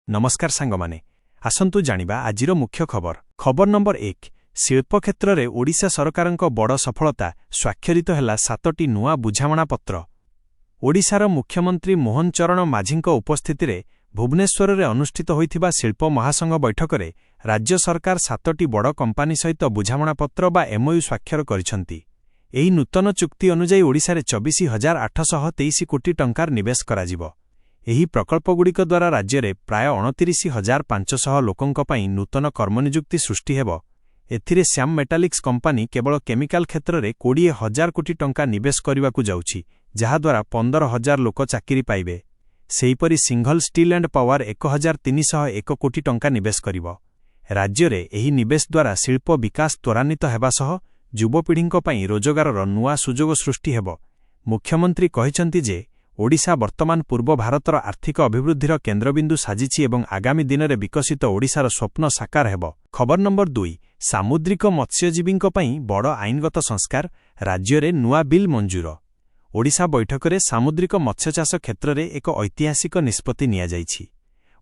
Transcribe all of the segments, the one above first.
ନମସ୍କାର ସାଙ୍ଗମାନେ, ଆସନ୍ତୁ ଜାଣିବା ଆଜିର ମୁଖ୍ୟ ଖବର। ଖବର ନମ୍ବର 1, ଶିଳ୍ପ କ୍ଷେତ୍ରରେ ଓଡ଼ିଶା ସରକାରଙ୍କ ବଡ଼ ସଫଳତା, ସ୍ୱାକ୍ଷରିତ ହେଲା ସାତଟି ନୂଆ ବୁଝାମଣାପତ୍ର। ଓଡ଼ିଶାର ମୁଖ୍ୟମନ୍ତ୍ରୀ ମୋହନ ଚରଣ ମାଝୀଙ୍କ ଉପସ୍ଥିତିରେ ଭୁବନେଶ୍ୱରରେ ଅନୁଷ୍ଠିତ ହୋଇଥିବା ଶିଳ୍ପ ମହାସଂଘ ବୈଠକରେ ରାଜ୍ୟ ସରକାର ସାତଟି ବଡ଼ କମ୍ପାନୀ ସହିତ ବୁଝାମଣାପତ୍ର ବା ଏମ୍ଓୟୁ ସ୍ୱାକ୍ଷର କରିଛନ୍ତି। ଏହି ନୂତନ ଚୁକ୍ତି ଅନୁଯାୟୀ ଓଡ଼ିଶାରେ 24,823 କୋଟି ଟଙ୍କାର ନିବେଶ କରାଯିବ। ଏହି ପ୍ରକଳ୍ପଗୁଡ଼ିକ ଦ୍ୱାରା ରାଜ୍ୟରେ ପ୍ରାୟ 29,500 ଲୋକଙ୍କ ପାଇଁ ନୂତନ କର୍ମନିଯୁକ୍ତି ସୃଷ୍ଟି ହେବ। ଏଥିରେ ଶ୍ୟାମ ମେଟାଲିକ୍ସ କମ୍ପାନୀ କେବଳ କେମିକାଲ କ୍ଷେତ୍ରରେ 20,000 କୋଟି ଟଙ୍କା ନିବେଶ କରିବାକୁ ଯାଉଛି, ଯାହାଦ୍ୱାରା 15,000 ଲୋକ ଚାକିରି ପାଇବେ। ସେହିପରି ସିଂଘଲ ଷ୍ଟିଲ୍ ଆଣ୍ଡ ପାୱାର 1301 କୋଟି ଟଙ୍କା ନିବେଶ କରିବ। ରାଜ୍ୟରେ ଏହି ନିବେଶ ଦ୍ୱାରା ଶିଳ୍ପ ବିକାଶ ତ୍ୱରାନ୍ୱିତ ହେବା ସହ ଯୁବପିଢ଼ିଙ୍କ ପାଇଁ ରୋଜଗାରର ନୂଆ ସୁଯୋଗ ସୃଷ୍ଟି ହେବ। ମୁଖ୍ୟମନ୍ତ୍ରୀ କହିଛନ୍ତି ଯେ ଓଡ଼ିଶା ବର୍ତ୍ତମାନ ପୂର୍ବ ଭାରତର ଆର୍ଥିକ ଅଭିବୃଦ୍ଧିର କେନ୍ଦ୍ରବିନ୍ଦୁ ସାଜିଛି ଏବଂ ଆଗାମୀ ଦିନରେ ବିକଶିତ ଓଡ଼ିଶାର ସ୍ୱପ୍ନ ସାକାର ହେବ। ଖବର ନମ୍ବର 2, ସାମୁଦ୍ରିକ ମତ୍ସ୍ୟଜୀବୀଙ୍କ ପାଇଁ ବଡ଼ ଆଇନଗତ ସଂସ୍କାର, ରାଜ୍ୟରେ ନୂଆ ବିଲ୍ ମଞ୍ଜୁର। ଓଡ଼ିଶା ବୈଠକରେ ସାମୁଦ୍ରିକ ମତ୍ସ୍ୟଚାଷ କ୍ଷେତ୍ରରେ ଏକ ଐତିହାସିକ ନିଷ୍ପତ୍ତି ନିଆଯାଇଛି।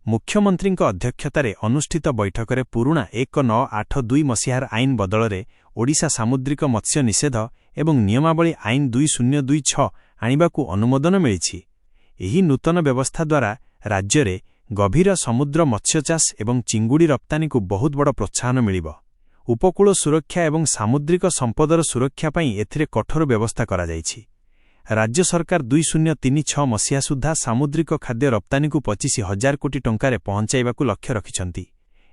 ମୁଖ୍ୟମନ୍ତ୍ରୀଙ୍କ ଅଧ୍ୟକ୍ଷତାରେ ଅନୁଷ୍ଠିତ ବୈଠକରେ ପୁରୁଣା 1982 ମସିହାର ଆଇନ ବଦଳରେ ଓଡ଼ିଶା ସାମୁଦ୍ରିକ ମତ୍ସ୍ୟ ନିଷେଧ ଏବଂ ନିୟମାବଳୀ ଆଇନ 2026 ଆଣିବାକୁ ଅନୁମୋଦନ ମିଳିଛି। ଏହି ନୂତନ ବ୍ୟବସ୍ଥା ଦ୍ୱାରା ରାଜ୍ୟରେ ଗଭୀର ସମୁଦ୍ର ମତ୍ସ୍ୟଚାଷ ଏବଂ ଚିଙ୍ଗୁଡ଼ି ରପ୍ତାନିକୁ ବହୁତ ବଡ଼ ପ୍ରୋତ୍ସାହନ ମିଳିବ। ଉପକୂଳ ସୁରକ୍ଷା ଏବଂ ସାମୁଦ୍ରିକ ସମ୍ପଦର ସୁରକ୍ଷା ପାଇଁ ଏଥିରେ କଠୋର ବ୍ୟବସ୍ଥା କରାଯାଇଛି। ରାଜ୍ୟ ସରକାର 2036 ମସିହା ସୁଦ୍ଧା ସାମୁଦ୍ରିକ ଖାଦ୍ୟ ରପ୍ତାନିକୁ 25,000 କୋଟି ଟଙ୍କାରେ ପହଞ୍ଚାଇବାକୁ ଲକ୍ଷ୍ୟ ରଖିଛନ୍ତି।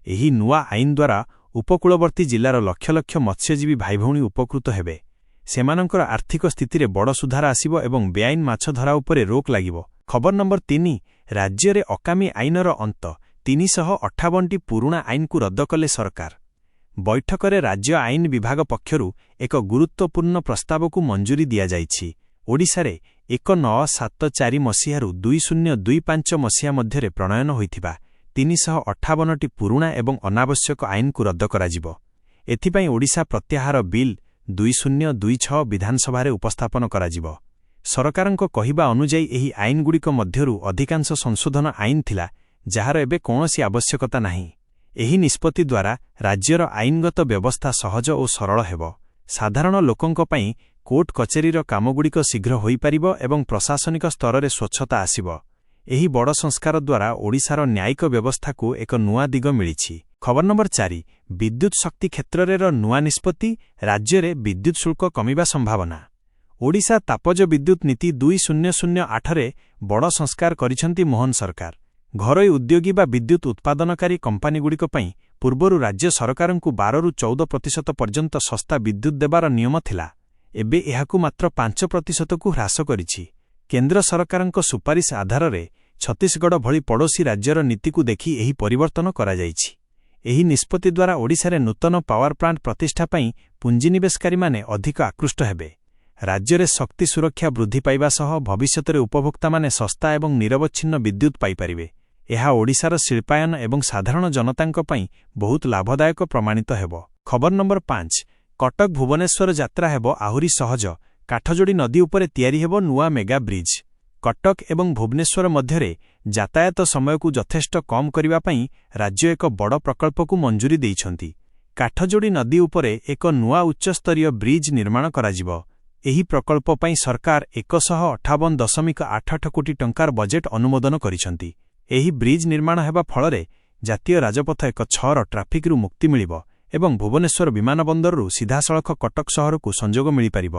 ଏହି ନୂଆ ଆଇନ ଦ୍ୱାରା ଉପକୂଳବର୍ତ୍ତୀ ଜିଲ୍ଲାର ଲକ୍ଷ ଲକ୍ଷ ମତ୍ସ୍ୟଜୀବୀ ଭାଇଭଉଣୀ ଉପକୃତ ହେବେ। ସେମାନଙ୍କର ଆର୍ଥିକ ସ୍ଥିତିରେ ବଡ଼ ସୁଧାର ଆସିବ ଏବଂ ବେଆଇନ ମାଛ ଧରା ଉପରେ ରୋକ୍ ଲାଗିବ। ଖବର ନମ୍ବର 3, ରାଜ୍ୟରେ ଅକାମୀ ଆଇନର ଅନ୍ତ, 358ଟି ପୁରୁଣା ଆଇନକୁ ରଦ୍ଦ କଲେ ସରକାର। ବୈଠକରେ ରାଜ୍ୟ ଆଇନ ବିଭାଗ ପକ୍ଷରୁ ଏକ ଗୁରୁତ୍ୱପୂର୍ଣ୍ଣ ପ୍ରସ୍ତାବକୁ ମଞ୍ଜୁରୀ ଦିଆଯାଇଛି। ଓଡ଼ିଶାରେ 1974 ମସିହାରୁ 2025 ମସିହା ମଧ୍ୟରେ ପ୍ରଣୟନ ହୋଇଥିବା 358ଟି ପୁରୁଣା ଏବଂ ଅନାବଶ୍ୟକ ଆଇନକୁ ରଦ୍ଦ କରାଯିବ। ଏଥିପାଇଁ ଓଡ଼ିଶା ପ୍ରତ୍ୟାହାର ବିଲ୍ 2026 ବିଧାନସଭାରେ ଉପସ୍ଥାପନ କରାଯିବ। ସରକାରଙ୍କ କହିବା ଅନୁଯାୟୀ ଏହି ଆଇନଗୁଡ଼ିକ ମଧ୍ୟରୁ ଅଧିକାଂଶ ସଂଶୋଧନ ଆଇନ ଥିଲା, ଯାହାର ଏବେ କୌଣସି ଆବଶ୍ୟକତା ନାହିଁ। ଏହି ନିଷ୍ପତ୍ତି ଦ୍ୱାରା ରାଜ୍ୟର ଆଇନଗତ ବ୍ୟବସ୍ଥା ସହଜ ଓ ସରଳ ହେବ। ସାଧାରଣ ଲୋକଙ୍କ ପାଇଁ କୋର୍ଟ କଚେରୀର କାମଗୁଡ଼ିକ ଶୀଘ୍ର ହୋଇପାରିବ ଏବଂ ପ୍ରଶାସନିକ ସ୍ତରରେ ସ୍ୱଚ୍ଛତା ଆସିବ। ଏହି ବଡ଼ ସଂସ୍କାର ଦ୍ୱାରା ଓଡ଼ିଶାର ନ୍ୟାୟିକ ବ୍ୟବସ୍ଥାକୁ ଏକ ନୂଆ ଦିଗ ମିଳିଛି। ଖବର ନମ୍ବର 4, ବିଦ୍ୟୁତ ଶକ୍ତି କ୍ଷେତ୍ରରେର ନୂଆ ନିଷ୍ପତ୍ତି, ରାଜ୍ୟରେ ବିଦ୍ୟୁତ ଶୁଳ୍କ କମିବା ସମ୍ଭାବନା। ଓଡ଼ିଶା ତାପଜ ବିଦ୍ୟୁତ ନୀତି 2008ରେ ବଡ଼ ସଂସ୍କାର କରିଛନ୍ତି ମୋହନ ସରକାର। ଘରୋଇ ଉଦ୍ୟୋଗୀ ବା ବିଦ୍ୟୁତ ଉତ୍ପାଦନକାରୀ କମ୍ପାନୀଗୁଡ଼ିକ ପାଇଁ ପୂର୍ବରୁ ରାଜ୍ୟ ସରକାରଙ୍କୁ 12ରୁ 14% ପର୍ଯ୍ୟନ୍ତ ଶସ୍ତା ବିଦ୍ୟୁତ ଦେବାର ନିୟମ ଥିଲା। ଏବେ ଏହାକୁ ମାତ୍ର 5 ପ୍ରତିଶତକୁ ହ୍ରାସ କରିଛି। କେନ୍ଦ୍ର ସରକାରଙ୍କ ସୁପାରିଶ ଆଧାରରେ ଛତିଶଗଡ଼ ଭଳି ପଡ଼ୋଶୀ ରାଜ୍ୟର ନୀତିକୁ ଦେଖି ଏହି ପରିବର୍ତ୍ତନ କରାଯାଇଛି। ଏହି ନିଷ୍ପତ୍ତି ଦ୍ୱାରା ଓଡ଼ିଶାରେ ନୂତନ ପାୱାର ପ୍ଲାଣ୍ଟ ପ୍ରତିଷ୍ଠା ପାଇଁ ପୁଞ୍ଜିନିବେଶକାରୀମାନେ ଅଧିକ ଆକୃଷ୍ଟ ହେବେ। ରାଜ୍ୟରେ ଶକ୍ତି ସୁରକ୍ଷା ବୃଦ୍ଧି ପାଇବା ସହ ଭବିଷ୍ୟତରେ ଉପଭୋକ୍ତାମାନେ ଶସ୍ତା ଏବଂ ନିରବଚ୍ଛିନ୍ନ ବିଦ୍ୟୁତ ପାଇପାରିବେ। ଏହା ଓଡ଼ିଶାର ଶିଳ୍ପାୟନ ଏବଂ ସାଧାରଣ ଜନତାଙ୍କ ପାଇଁ ବହୁତ ଲାଭଦାୟକ ପ୍ରମାଣିତ ହେବ। ଖବର ନମ୍ବର 5, କଟକ ଭୁବନେଶ୍ୱର ଯାତ୍ରା ହେବ ଆହୁରି ସହଜ, କାଠଯୋଡ଼ି ନଦୀ ଉପରେ ତିଆରି ହେବ ନୂଆ ମେଗା ବ୍ରିଜ୍। କଟକ ଏବଂ ଭୁବନେଶ୍ୱର ମଧ୍ୟରେ ଯାତାୟାତ ସମୟକୁ ଯଥେଷ୍ଟ କମ୍ କରିବା ପାଇଁ ରାଜ୍ୟ ଏକ ବଡ଼ ପ୍ରକଳ୍ପକୁ ମଞ୍ଜୁରୀ ଦେଇଛନ୍ତି। କାଠଯୋଡ଼ି ନଦୀ ଉପରେ ଏକ ନୂଆ ଉଚ୍ଚସ୍ତରୀୟ ବ୍ରିଜ୍ ନିର୍ମାଣ କରାଯିବ। ଏହି ପ୍ରକଳ୍ପ ପାଇଁ ସରକାର 158.88 କୋଟି ଟଙ୍କାର ବଜେଟ୍ ଅନୁମୋଦନ କରିଛନ୍ତି। ଏହି ବ୍ରିଜ୍ ନିର୍ମାଣ ହେବା ଫଳରେ ଜାତୀୟ ରାଜପଥ 16ର ଟ୍ରାଫିକ୍ରୁ ମୁକ୍ତି ମିଳିବ ଏବଂ ଭୁବନେଶ୍ୱର ବିମାନବନ୍ଦରରୁ ସିଧାସଳଖ କଟକ ସହରକୁ ସଂଯୋଗ ମିଳିପାରିବ।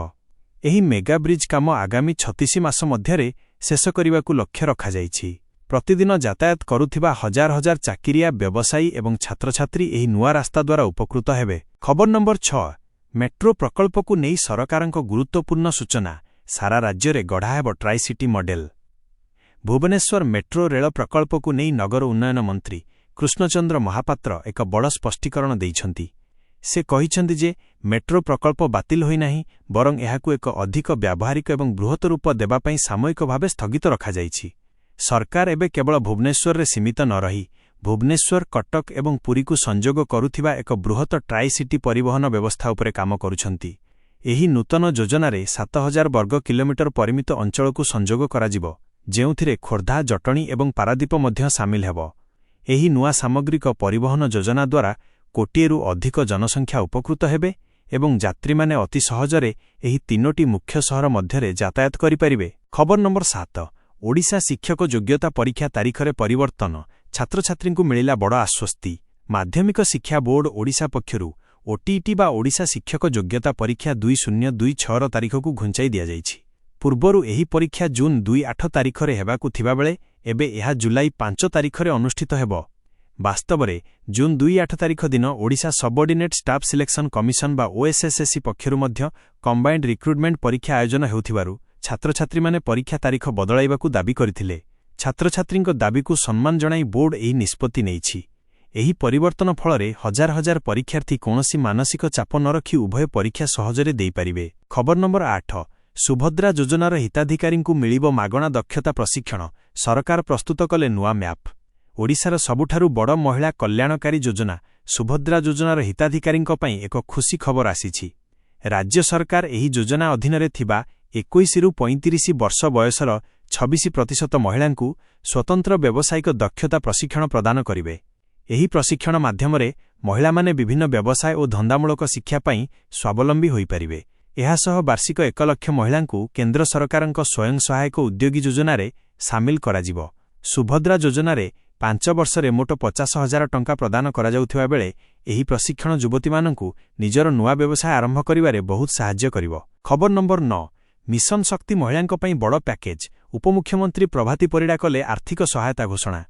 ଏହି ମେଗା ବ୍ରିଜ୍ କାମ ଆଗାମୀ 36 ମାସ ମଧ୍ୟରେ ଶେଷ କରିବାକୁ ଲକ୍ଷ୍ୟ ରଖାଯାଇଛି। ପ୍ରତିଦିନ ଯାତାୟାତ କରୁଥିବା ହଜାର ହଜାର ଚାକିରିଆ, ବ୍ୟବସାୟୀ ଏବଂ ଛାତ୍ରଛାତ୍ରୀ ଏହି ନୂଆ ରାସ୍ତା ଦ୍ୱାରା ଉପକୃତ ହେବେ। ଖବର ନମ୍ବର 6, ମେଟ୍ରୋ ପ୍ରକଳ୍ପକୁ ନେଇ ସରକାରଙ୍କ ଗୁରୁତ୍ୱପୂର୍ଣ୍ଣ ସୂଚନା, ସାରା ରାଜ୍ୟରେ ଗଢ଼ା ହେବ ଟ୍ରାଇସିଟି ମଡେଲ। ଭୁବନେଶ୍ୱର ମେଟ୍ରୋ ରେଳ ପ୍ରକଳ୍ପକୁ ନେଇ ନଗର ଉନ୍ନୟନ ମନ୍ତ୍ରୀ କୃଷ୍ଣଚନ୍ଦ୍ର ମହାପାତ୍ର ଏକ ବଡ଼ ସ୍ପଷ୍ଟୀକରଣ ଦେଇଛନ୍ତି। ସେ କହିଛନ୍ତି ଯେ ମେଟ୍ରୋ ପ୍ରକଳ୍ପ ବାତିଲ ହୋଇନାହିଁ, ବରଂ ଏହାକୁ ଏକ ଅଧିକ ବ୍ୟାବହାରିକ ଏବଂ ବୃହତ ରୂପ ଦେବା ପାଇଁ ସାମୟିକ ଭାବେ ସ୍ଥଗିତ ରଖାଯାଇଛି। ସରକାର ଏବେ କେବଳ ଭୁବନେଶ୍ୱରରେ ସୀମିତ ନ ରହି ଭୁବନେଶ୍ୱର, କଟକ ଏବଂ ପୁରୀକୁ ସଂଯୋଗ କରୁଥିବା ଏକ ବୃହତ ଟ୍ରାଇ ସିଟି ପରିବହନ ବ୍ୟବସ୍ଥା ଉପରେ କାମ କରୁଛନ୍ତି। ଏହି ନୂତନ ଯୋଜନାରେ 7000 ବର୍ଗ କିଲୋମିଟର ପରିମିତ ଅଞ୍ଚଳକୁ ସଂଯୋଗ କରାଯିବ, ଯେଉଁଥିରେ ଖୋର୍ଦ୍ଧା, ଜଟଣୀ ଏବଂ ପାରାଦୀପ ମଧ୍ୟ ସାମିଲ ହେବ। ଏହି ନୂଆ ସାମଗ୍ରିକ ପରିବହନ ଯୋଜନା ଦ୍ୱାରା କୋଟିଏରୁ ଅଧିକ ଜନସଂଖ୍ୟା ଉପକୃତ ହେବେ ଏବଂ ଯାତ୍ରୀମାନେ ଅତି ସହଜରେ ଏହି ତିନୋଟି ମୁଖ୍ୟ ସହର ମଧ୍ୟରେ ଯାତାୟାତ କରିପାରିବେ। ଖବର ନମ୍ବର 7, ଓଡ଼ିଶା ଶିକ୍ଷକ ଯୋଗ୍ୟତା ପରୀକ୍ଷା ତାରିଖରେ ପରିବର୍ତ୍ତନ, ଛାତ୍ରଛାତ୍ରୀଙ୍କୁ ମିଳିଲା ବଡ଼ ଆଶ୍ୱସ୍ତି। ମାଧ୍ୟମିକ ଶିକ୍ଷା ବୋର୍ଡ ଓଡ଼ିଶା ପକ୍ଷରୁ ଓଟିଇଟି ବା ଓଡ଼ିଶା ଶିକ୍ଷକ ଯୋଗ୍ୟତା ପରୀକ୍ଷା 2026ର ତାରିଖକୁ ଘୁଞ୍ଚାଇ ଦିଆଯାଇଛି। ପୂର୍ବରୁ ଏହି ପରୀକ୍ଷା ଜୁନ୍ 2-8 ତାରିଖରେ ହେବାକୁ ଥିବାବେଳେ ଏବେ ଏହା ଜୁଲାଇ 5 ତାରିଖରେ ଅନୁଷ୍ଠିତ ହେବ। ବାସ୍ତବରେ ଜୁନ୍ 2-8 ତାରିଖ ଦିନ Odisha subordinate staff selection commission ବା ଓଏସ୍ଏସ୍ଏସ୍ସି ପକ୍ଷରୁ ମଧ୍ୟ କମ୍ବାଇଣ୍ଡ ରିକ୍ରୁଟମେଣ୍ଟ ପରୀକ୍ଷା ଆୟୋଜନ ହେଉଥିବାରୁ ଛାତ୍ରଛାତ୍ରୀମାନେ ପରୀକ୍ଷା ତାରିଖ ବଦଳାଇବାକୁ ଦାବି କରିଥିଲେ। ଛାତ୍ରଛାତ୍ରୀଙ୍କ ଦାବିକୁ ସମ୍ମାନ ଜଣାଇ ବୋର୍ଡ ଏହି ନିଷ୍ପତ୍ତି ନେଇଛି। ଏହି ପରିବର୍ତ୍ତନ ଫଳରେ ହଜାର ହଜାର ପରୀକ୍ଷାର୍ଥୀ କୌଣସି ମାନସିକ ଚାପ ନ ରଖି ଉଭୟ ପରୀକ୍ଷା ସହଜରେ ଦେଇପାରିବେ। ଖବର ନମ୍ବର 8, ସୁଭଦ୍ରା ଯୋଜନାର ହିତାଧିକାରୀଙ୍କୁ ମିଳିବ ମାଗଣା ଦକ୍ଷତା ପ୍ରଶିକ୍ଷଣ, ସରକାର ପ୍ରସ୍ତୁତ କଲେ ନୂଆ ମ୍ୟାପ୍। ଓଡ଼ିଶାର ସବୁଠାରୁ ବଡ଼ ମହିଳା କଲ୍ୟାଣକାରୀ ଯୋଜନା ସୁଭଦ୍ରା ଯୋଜନାର ହିତାଧିକାରୀଙ୍କ ପାଇଁ ଏକ ଖୁସି ଖବର ଆସିଛି। ରାଜ୍ୟ ସରକାର ଏହି ଯୋଜନା ଅଧୀନରେ ଥିବା 21ରୁ 35 ବର୍ଷ ବୟସର 26% ମହିଳାଙ୍କୁ ସ୍ୱତନ୍ତ୍ର ବ୍ୟବସାୟିକ ଦକ୍ଷତା ପ୍ରଶିକ୍ଷଣ ପ୍ରଦାନ କରିବେ। ଏହି ପ୍ରଶିକ୍ଷଣ ମାଧ୍ୟମରେ ମହିଳାମାନେ ବିଭିନ୍ନ ବ୍ୟବସାୟ ଓ ଧନ୍ଦାମୂଳକ ଶିକ୍ଷା ପାଇଁ ସ୍ୱାବଲମ୍ବୀ ହୋଇପାରିବେ। ଏହାସହ ବାର୍ଷିକ 1 ଲକ୍ଷ ମହିଳାଙ୍କୁ କେନ୍ଦ୍ର ସରକାରଙ୍କ ସ୍ୱୟଂ ସହାୟକ ଉଦ୍ୟୋଗୀ ଯୋଜନାରେ ସାମିଲ କରାଯିବ। ସୁଭଦ୍ରା ଯୋଜନାରେ 5 ବର୍ଷରେ ମୋଟ 50,000 ଟଙ୍କା ପ୍ରଦାନ କରାଯାଉଥିବା ବେଳେ ଏହି ପ୍ରଶିକ୍ଷଣ ଯୁବତୀମାନଙ୍କୁ ନିଜର ନୂଆ ବ୍ୟବସାୟ ଆରମ୍ଭ କରିବାରେ ବହୁତ ସାହାଯ୍ୟ କରିବ। ଖବର ନମ୍ବର 9, ମିଶନ ଶକ୍ତି ମହିଳାଙ୍କ ପାଇଁ ବଡ଼ ପ୍ୟାକେଜ୍, ଉପମୁଖ୍ୟମନ୍ତ୍ରୀ ପ୍ରଭାତୀ ପରିଡ଼ା କଲେ ଆର୍ଥିକ ସହାୟତା ଘୋଷଣା।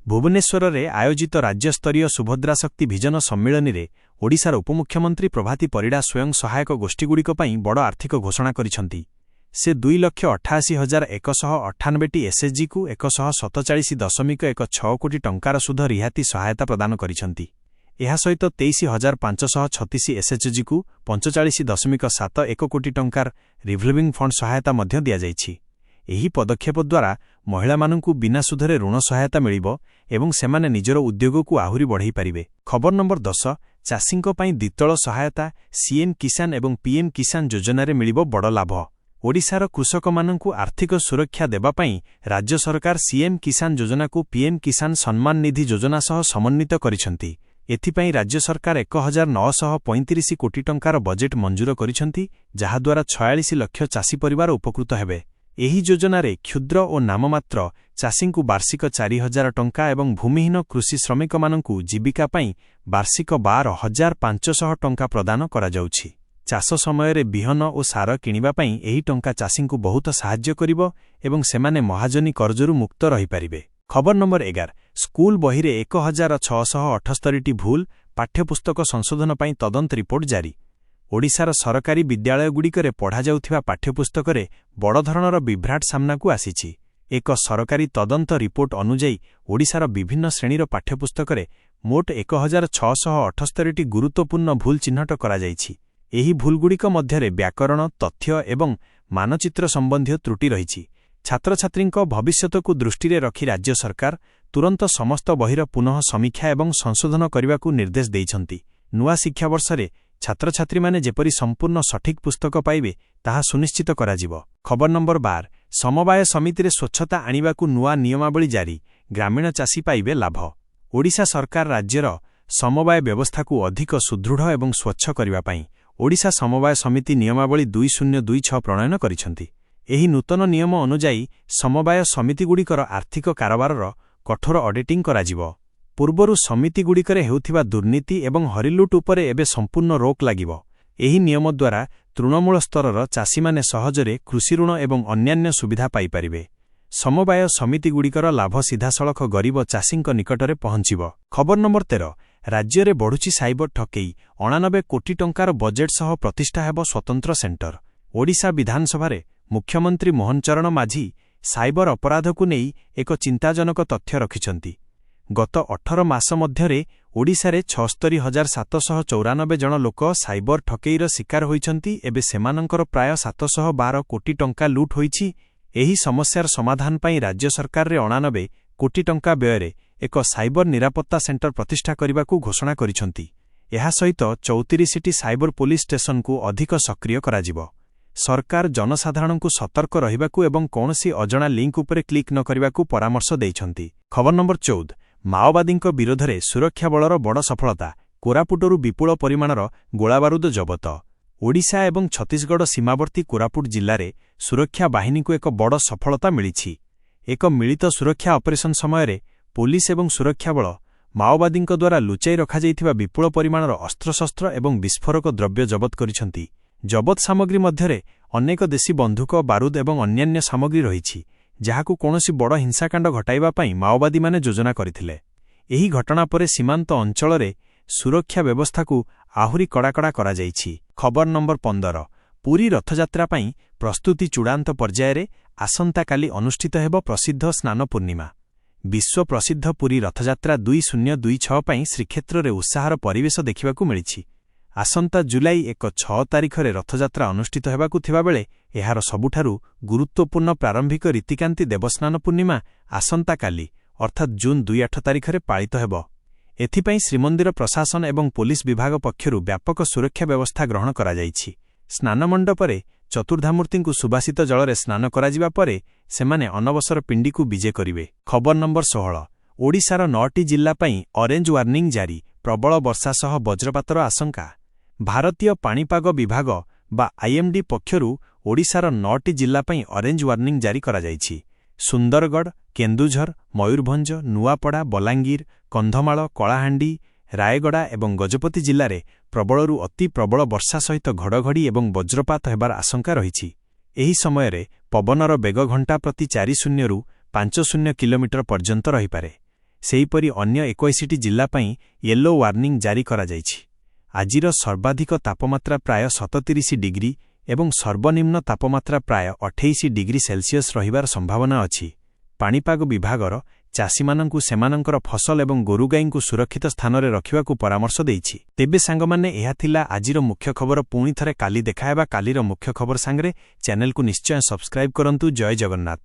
ଭୁବନେଶ୍ୱରରେ ଆୟୋଜିତ ରାଜ୍ୟସ୍ତରୀୟ ସୁଭଦ୍ରା ଶକ୍ତି ଭିଜନ ସମ୍ମିଳନୀରେ ଓଡ଼ିଶାର ଉପମୁଖ୍ୟମନ୍ତ୍ରୀ ପ୍ରଭାତୀ ପରିଡ଼ା ସ୍ୱୟଂ ସହାୟକ ଗୋଷ୍ଠୀଗୁଡ଼ିକ ପାଇଁ ବଡ଼ ଆର୍ଥିକ ଘୋଷଣା କରିଛନ୍ତି। ସେ 2,88,198ଟି ଏସ୍ଏଚ୍ଜିକୁ 147.16 କୋଟି ଟଙ୍କାର ସୁଧ ରିହାତି ସହାୟତା ପ୍ରଦାନ କରିଛନ୍ତି। ଏହା ସହିତ 23,536 ଏସ୍ଏଚ୍ଜିକୁ 45.71 କୋଟି ଟଙ୍କାର ରିଭଲଭିଂ ଫଣ୍ଡ ସହାୟତା ମଧ୍ୟ ଦିଆଯାଇଛି। ଏହି ପଦକ୍ଷେପ ଦ୍ୱାରା ମହିଳାମାନଙ୍କୁ ବିନା ସୁଧରେ ଋଣ ସହାୟତା ମିଳିବ ଏବଂ ସେମାନେ ନିଜର ଉଦ୍ୟୋଗକୁ ଆହୁରି ବଢ଼ାଇ ପାରିବେ। ଖବର ନମ୍ବର 10, ଚାଷୀଙ୍କ ପାଇଁ ଦ୍ୱିତଳ ସହାୟତା, ସିଏମ୍ କିଷାନ ଏବଂ ପିଏମ୍ କିଷାନ ଯୋଜନାରେ ମିଳିବ ବଡ଼ ଲାଭ। ଓଡ଼ିଶାର କୃଷକମାନଙ୍କୁ ଆର୍ଥିକ ସୁରକ୍ଷା ଦେବା ପାଇଁ ରାଜ୍ୟ ସରକାର ସିଏମ୍ କିଷାନ ଯୋଜନାକୁ ପିଏମ୍ କିଷାନ ସମ୍ମାନ ନିଧି ଯୋଜନା ସହ ସମନ୍ୱିତ କରିଛନ୍ତି। ଏଥିପାଇଁ ରାଜ୍ୟ ସରକାର 1935 କୋଟି ଟଙ୍କାର ବଜେଟ୍ ମଞ୍ଜୁର କରିଛନ୍ତି, ଯାହାଦ୍ୱାରା 46 ଲକ୍ଷ ଚାଷୀ ପରିବାର ଉପକୃତ ହେବେ। ଏହି ଯୋଜନାରେ କ୍ଷୁଦ୍ର ଓ ନାମମାତ୍ର ଚାଷୀଙ୍କୁ ବାର୍ଷିକ 4000 ଟଙ୍କା ଏବଂ ଭୂମିହୀନ କୃଷି ଶ୍ରମିକମାନଙ୍କୁ ଜୀବିକା ପାଇଁ ବାର୍ଷିକ 12,500 ଟଙ୍କା ପ୍ରଦାନ କରାଯାଉଛି। ଚାଷ ସମୟରେ ବିହନ ଓ ସାର କିଣିବା ପାଇଁ ଏହି ଟଙ୍କା ଚାଷୀଙ୍କୁ ବହୁତ ସାହାଯ୍ୟ କରିବ ଏବଂ ସେମାନେ ମହାଜନୀ କରଜରୁ ମୁକ୍ତ ରହିପାରିବେ। ଖବର ନମ୍ବର 11, ସ୍କୁଲ ବହିରେ 1678ଟି ଭୁଲ, ପାଠ୍ୟପୁସ୍ତକ ସଂଶୋଧନ ପାଇଁ ତଦନ୍ତ ରିପୋର୍ଟ ଜାରି। ଓଡ଼ିଶାର ସରକାରୀ ବିଦ୍ୟାଳୟଗୁଡ଼ିକରେ ପଢ଼ାଯାଉଥିବା ପାଠ୍ୟପୁସ୍ତକରେ ବଡ଼ ଧରଣର ବିଭ୍ରାଟ ସାମ୍ନାକୁ ଆସିଛି। ଏକ ସରକାରୀ ତଦନ୍ତ ରିପୋର୍ଟ ଅନୁଯାୟୀ ଓଡ଼ିଶାର ବିଭିନ୍ନ ଶ୍ରେଣୀର ପାଠ୍ୟପୁସ୍ତକରେ ମୋଟ 1678ଟି ଗୁରୁତ୍ୱପୂର୍ଣ୍ଣ ଭୁଲ ଚିହ୍ନଟ କରାଯାଇଛି। ଏହି ଭୁଲଗୁଡ଼ିକ ମଧ୍ୟରେ ବ୍ୟାକରଣ, ତଥ୍ୟ ଏବଂ ମାନଚିତ୍ର ସମ୍ବନ୍ଧୀୟ ତ୍ରୁଟି ରହିଛି। ଛାତ୍ରଛାତ୍ରୀଙ୍କ ଭବିଷ୍ୟତକୁ ଦୃଷ୍ଟିରେ ରଖି ରାଜ୍ୟ ସରକାର ତୁରନ୍ତ ସମସ୍ତ ବହିର ପୁନଃ ସମୀକ୍ଷା ଏବଂ ସଂଶୋଧନ କରିବାକୁ ନିର୍ଦ୍ଦେଶ ଦେଇଛନ୍ତି। ନୂଆ ଶିକ୍ଷାବର୍ଷରେ ଛାତ୍ରଛାତ୍ରୀମାନେ ଯେପରି ସମ୍ପୂର୍ଣ୍ଣ ସଠିକ୍ ପୁସ୍ତକ ପାଇବେ, ତାହା ସୁନିଶ୍ଚିତ କରାଯିବ। ଖବର ନମ୍ବର 12, ସମବାୟ ସମିତିରେ ସ୍ୱଚ୍ଛତା ଆଣିବାକୁ ନୂଆ ନିୟମାବଳୀ ଜାରି, ଗ୍ରାମୀଣ ଚାଷୀ ପାଇବେ ଲାଭ। ଓଡ଼ିଶା ସରକାର ରାଜ୍ୟର ସମବାୟ ବ୍ୟବସ୍ଥାକୁ ଅଧିକ ସୁଦୃଢ଼ ଏବଂ ସ୍ୱଚ୍ଛ କରିବା ପାଇଁ ଓଡ଼ିଶା ସମବାୟ ସମିତି ନିୟମାବଳୀ 2026 ପ୍ରଣୟନ କରିଛନ୍ତି। ଏହି ନୂତନ ନିୟମ ଅନୁଯାୟୀ ସମବାୟ ସମିତିଗୁଡ଼ିକର ଆର୍ଥିକ କାରବାରର କଠୋର ଅଡିଟିଂ କରାଯିବ। ପୂର୍ବରୁ ସମିତିଗୁଡ଼ିକରେ ହେଉଥିବା ଦୁର୍ନୀତି ଏବଂ ହରିଲୁଟ୍ ଉପରେ ଏବେ ସମ୍ପୂର୍ଣ୍ଣ ରୋକ୍ ଲାଗିବ। ଏହି ନିୟମ ଦ୍ୱାରା ତୃଣମୂଳ ସ୍ତରର ଚାଷୀମାନେ ସହଜରେ କୃଷିଋଣ ଏବଂ ଅନ୍ୟାନ୍ୟ ସୁବିଧା ପାଇପାରିବେ। ସମବାୟ ସମିତିଗୁଡ଼ିକର ଲାଭ ସିଧାସଳଖ ଗରିବ ଚାଷୀଙ୍କ ନିକଟରେ ପହଞ୍ଚିବ। ଖବର ନମ୍ବର 13, ରାଜ୍ୟରେ ବଢ଼ୁଛି ସାଇବର ଠକେଇ, 89 କୋଟି ଟଙ୍କାର ବଜେଟ୍ ସହ ପ୍ରତିଷ୍ଠା ହେବ ସ୍ୱତନ୍ତ୍ର ସେଣ୍ଟର। ଓଡ଼ିଶା ବିଧାନସଭାରେ ମୁଖ୍ୟମନ୍ତ୍ରୀ ମୋହନ ଚରଣ ମାଝୀ ସାଇବର ଅପରାଧକୁ ନେଇ ଏକ ଚିନ୍ତାଜନକ ତଥ୍ୟ ରଖିଛନ୍ତି। ଗତ 18 ମାସ ମଧ୍ୟରେ ଓଡ଼ିଶାରେ 76,794 ଜଣ ଲୋକ ସାଇବର ଠକେଇର ଶିକାର ହୋଇଛନ୍ତି। ଏବେ ସେମାନଙ୍କର ପ୍ରାୟ 712 କୋଟି ଟଙ୍କା ଲୁଟ୍ ହୋଇଛି। ଏହି ସମସ୍ୟାର ସମାଧାନ ପାଇଁ ରାଜ୍ୟ ସରକାରରେ 89 କୋଟି ଟଙ୍କା ବ୍ୟୟରେ ଏକ ସାଇବର ନିରାପତ୍ତା ସେଣ୍ଟର ପ୍ରତିଷ୍ଠା କରିବାକୁ ଘୋଷଣା କରିଛନ୍ତି। ଏହା ସହିତ 34ଟି ସାଇବର ପୋଲିସ ଷ୍ଟେସନକୁ ଅଧିକ ସକ୍ରିୟ କରାଯିବ। ସରକାର ଜନସାଧାରଣଙ୍କୁ ସତର୍କ ରହିବାକୁ ଏବଂ କୌଣସି ଅଜଣା ଲିଙ୍କ ଉପରେ କ୍ଲିକ୍ ନ କରିବାକୁ ପରାମର୍ଶ ଦେଇଛନ୍ତି। ଖବର ନମ୍ବର 14, ମାଓବାଦୀଙ୍କ ବିରୋଧରେ ସୁରକ୍ଷା ବଳର ବଡ଼ ସଫଳତା, କୋରାପୁଟରୁ ବିପୁଳ ପରିମାଣର ଗୋଳାବାରୁଦ ଜବତ। ଓଡ଼ିଶା ଏବଂ ଛତିଶଗଡ଼ ସୀମାବର୍ତ୍ତୀ କୋରାପୁଟ ଜିଲ୍ଲାରେ ସୁରକ୍ଷା ବାହିନୀକୁ ଏକ ବଡ଼ ସଫଳତା ମିଳିଛି। ଏକ ମିଳିତ ସୁରକ୍ଷା ଅପରେସନ ସମୟରେ ପୋଲିସ ଏବଂ ସୁରକ୍ଷା ବଳ ମାଓବାଦୀଙ୍କ ଦ୍ୱାରା ଲୁଚାଇ ରଖାଯାଇଥିବା ବିପୁଳ ପରିମାଣର ଅସ୍ତ୍ରଶସ୍ତ୍ର ଏବଂ ବିସ୍ଫୋରକ ଦ୍ରବ୍ୟ ଜବତ କରିଛନ୍ତି। ଜବତ ସାମଗ୍ରୀ ମଧ୍ୟରେ ଅନେକ ଦେଶୀ ବନ୍ଧୁକ, ବାରୁଦ ଏବଂ ଅନ୍ୟାନ୍ୟ ସାମଗ୍ରୀ ରହିଛି, ଯାହାକୁ କୌଣସି ବଡ଼ ହିଂସାକାଣ୍ଡ ଘଟାଇବା ପାଇଁ ମାଓବାଦୀମାନେ ଯୋଜନା କରିଥିଲେ। ଏହି ଘଟଣା ପରେ ସୀମାନ୍ତ ଅଞ୍ଚଳରେ ସୁରକ୍ଷା ବ୍ୟବସ୍ଥାକୁ ଆହୁରି କଡ଼ାକଡ଼ା କରାଯାଇଛି। ଖବର ନମ୍ବର 15, ପୁରୀ ରଥଯାତ୍ରା ପାଇଁ ପ୍ରସ୍ତୁତି ଚୂଡ଼ାନ୍ତ ପର୍ଯ୍ୟାୟରେ। ଆସନ୍ତାକାଲି ଅନୁଷ୍ଠିତ ହେବ ପ୍ରସିଦ୍ଧ ସ୍ନାନ ପୂର୍ଣ୍ଣିମା। ବିଶ୍ୱ ପ୍ରସିଦ୍ଧ ପୁରୀ ରଥଯାତ୍ରା 2026 ପାଇଁ ଶ୍ରୀକ୍ଷେତ୍ରରେ ଉତ୍ସାହର ପରିବେଶ ଦେଖିବାକୁ ମିଳିଛି। ଆସନ୍ତା ଜୁଲାଇ 1 6 ତାରିଖରେ ରଥଯାତ୍ରା ଅନୁଷ୍ଠିତ ହେବାକୁ ଥିବାବେଳେ ଏହାର ସବୁଠାରୁ ଗୁରୁତ୍ୱପୂର୍ଣ୍ଣ ପ୍ରାରମ୍ଭିକ ରୀତିକାନ୍ତି ଦେବସ୍ନାନ ପୂର୍ଣ୍ଣିମା ଆସନ୍ତାକାଲି, ଅର୍ଥାତ୍ ଜୁନ୍ 2 8 ତାରିଖରେ ପାଳିତ ହେବ। ଏଥିପାଇଁ ଶ୍ରୀମନ୍ଦିର ପ୍ରଶାସନ ଏବଂ ପୋଲିସ ବିଭାଗ ପକ୍ଷରୁ ବ୍ୟାପକ ସୁରକ୍ଷା ବ୍ୟବସ୍ଥା ଗ୍ରହଣ କରାଯାଇଛି। ସ୍ନାନମଣ୍ଡପରେ ଚତୁର୍ଦ୍ଧାମୂର୍ତ୍ତିଙ୍କୁ ସୁବାସିତ ଜଳରେ ସ୍ନାନ କରାଯିବା ପରେ ସେମାନେ ଅନବସର ପିଣ୍ଡିକୁ ବିଜେ କରିବେ। ଖବର ନମ୍ବର 16, ଓଡ଼ିଶାର ନଅଟି ଜିଲ୍ଲା ପାଇଁ ଅରେଞ୍ଜ ୱାର୍ଣ୍ଣିଂ ଜାରି, ପ୍ରବଳ ବର୍ଷା ସହ ବଜ୍ରପାତର ଆଶଙ୍କା। ଭାରତୀୟ ପାଣିପାଗ ବିଭାଗ ବା ଆଇଏମ୍ଡି ପକ୍ଷରୁ ଓଡ଼ିଶାର ନଅଟି ଜିଲ୍ଲା ପାଇଁ ଅରେଞ୍ଜ ୱାର୍ଣ୍ଣିଂ ଜାରି କରାଯାଇଛି। ସୁନ୍ଦରଗଡ଼, କେନ୍ଦୁଝର, ମୟୂରଭଞ୍ଜ, ନୂଆପଡ଼ା, ବଲାଙ୍ଗୀର, କନ୍ଧମାଳ, କଳାହାଣ୍ଡି, ରାୟଗଡ଼ା ଏବଂ ଗଜପତି ଜିଲ୍ଲାରେ ପ୍ରବଳରୁ ଅତି ପ୍ରବଳ ବର୍ଷା ସହିତ ଘଡ଼ଘଡ଼ି ଏବଂ ବଜ୍ରପାତ ହେବାର ଆଶଙ୍କା ରହିଛି। ଏହି ସମୟରେ ପବନର ବେଗ ଘଣ୍ଟା ପ୍ରତି 40ରୁ 50 କିଲୋମିଟର ପର୍ଯ୍ୟନ୍ତ ରହିପାରେ। ସେହିପରି ଅନ୍ୟ 21ଟି ଜିଲ୍ଲା ପାଇଁ ୟେଲୋ ୱାର୍ଣ୍ଣିଂ ଜାରି କରାଯାଇଛି। ଆଜିର ସର୍ବାଧିକ ତାପମାତ୍ରା ପ୍ରାୟ 37 ଡିଗ୍ରୀ ଏବଂ ସର୍ବନିମ୍ନ ତାପମାତ୍ରା ପ୍ରାୟ 28 ଡିଗ୍ରୀ ସେଲସିୟସ୍ ରହିବାର ସମ୍ଭାବନା ଅଛି। ପାଣିପାଗ ବିଭାଗର ଚାଷୀମାନଙ୍କୁ ସେମାନଙ୍କର ଫସଲ ଏବଂ ଗୋରୁଗାଈଙ୍କୁ ସୁରକ୍ଷିତ ସ୍ଥାନରେ ରଖିବାକୁ ପରାମର୍ଶ ଦେଇଛି। ତେବେ ସାଙ୍ଗମାନେ, ଏହା ଥିଲା ଆଜିର ମୁଖ୍ୟ ଖବର। ପୁଣି ଥରେ କାଲି ଦେଖାହେବା କାଲିର ମୁଖ୍ୟ ଖବର ସାଙ୍ଗରେ। ଚ୍ୟାନେଲକୁ ନିଶ୍ଚୟ ସବସ୍କ୍ରାଇବ୍ କରନ୍ତୁ। ଜୟ ଜଗନ୍ନାଥ।